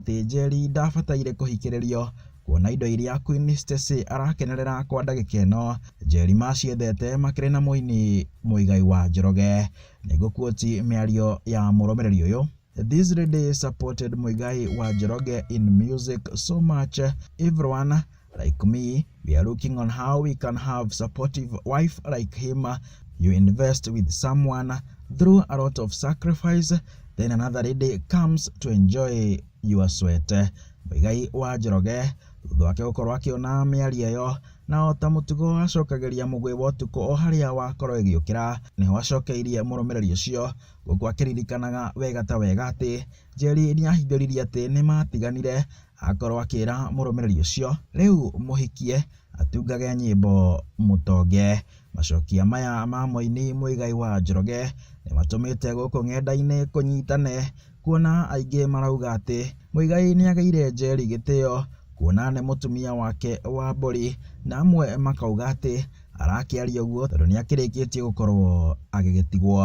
Atĩ Njeri ndabataire kũhikĩrĩrio kuona indo iria Queen Stacy arakenerera kwa ndagĩka ĩno Njeri maciethete makĩrĩ na mũini Muigai wa Njoroge. Nĩngũkuoti mĩario ya mũrũmĩrĩri ũyũ. This lady supported Muigai wa Njoroge in music so much. Everyone like me, we are looking on how we can have supportive wife like him. You invest with someone through a lot of sacrifice, then another lady comes to enjoy your sweat. Muigai wa Njoroge thutha wake gũkorwo akĩona mĩario ĩyo na o ta mũtugo acokagĩria mũgwĩ wa ũtukũ o harĩa wakorwo ĩgĩũkĩra, nĩho acokeirie mũrũmĩrĩri ũcio gũkũ akĩririkanaga wega ta wega atĩ Njeri nĩahithũririe atĩ nĩmatiganire akorwo akĩra mũrũmĩrĩri ũcio rĩu mũhikie atungage nyĩmbo mũtonge. Macokia maya ma mũini Muigai wa Njoroge nĩmatũmĩte gũkũ ng'enda-inĩ kũnyitane kuona aingĩ marauga atĩ Muigai nĩagĩire Njeri gĩtĩo kuona nĩ mũtumia wake wa mbũri, na amwe makauga atĩ arakĩaria ũguo tondũ nĩakĩrĩkĩtie gũkorwo agĩgĩtigwo.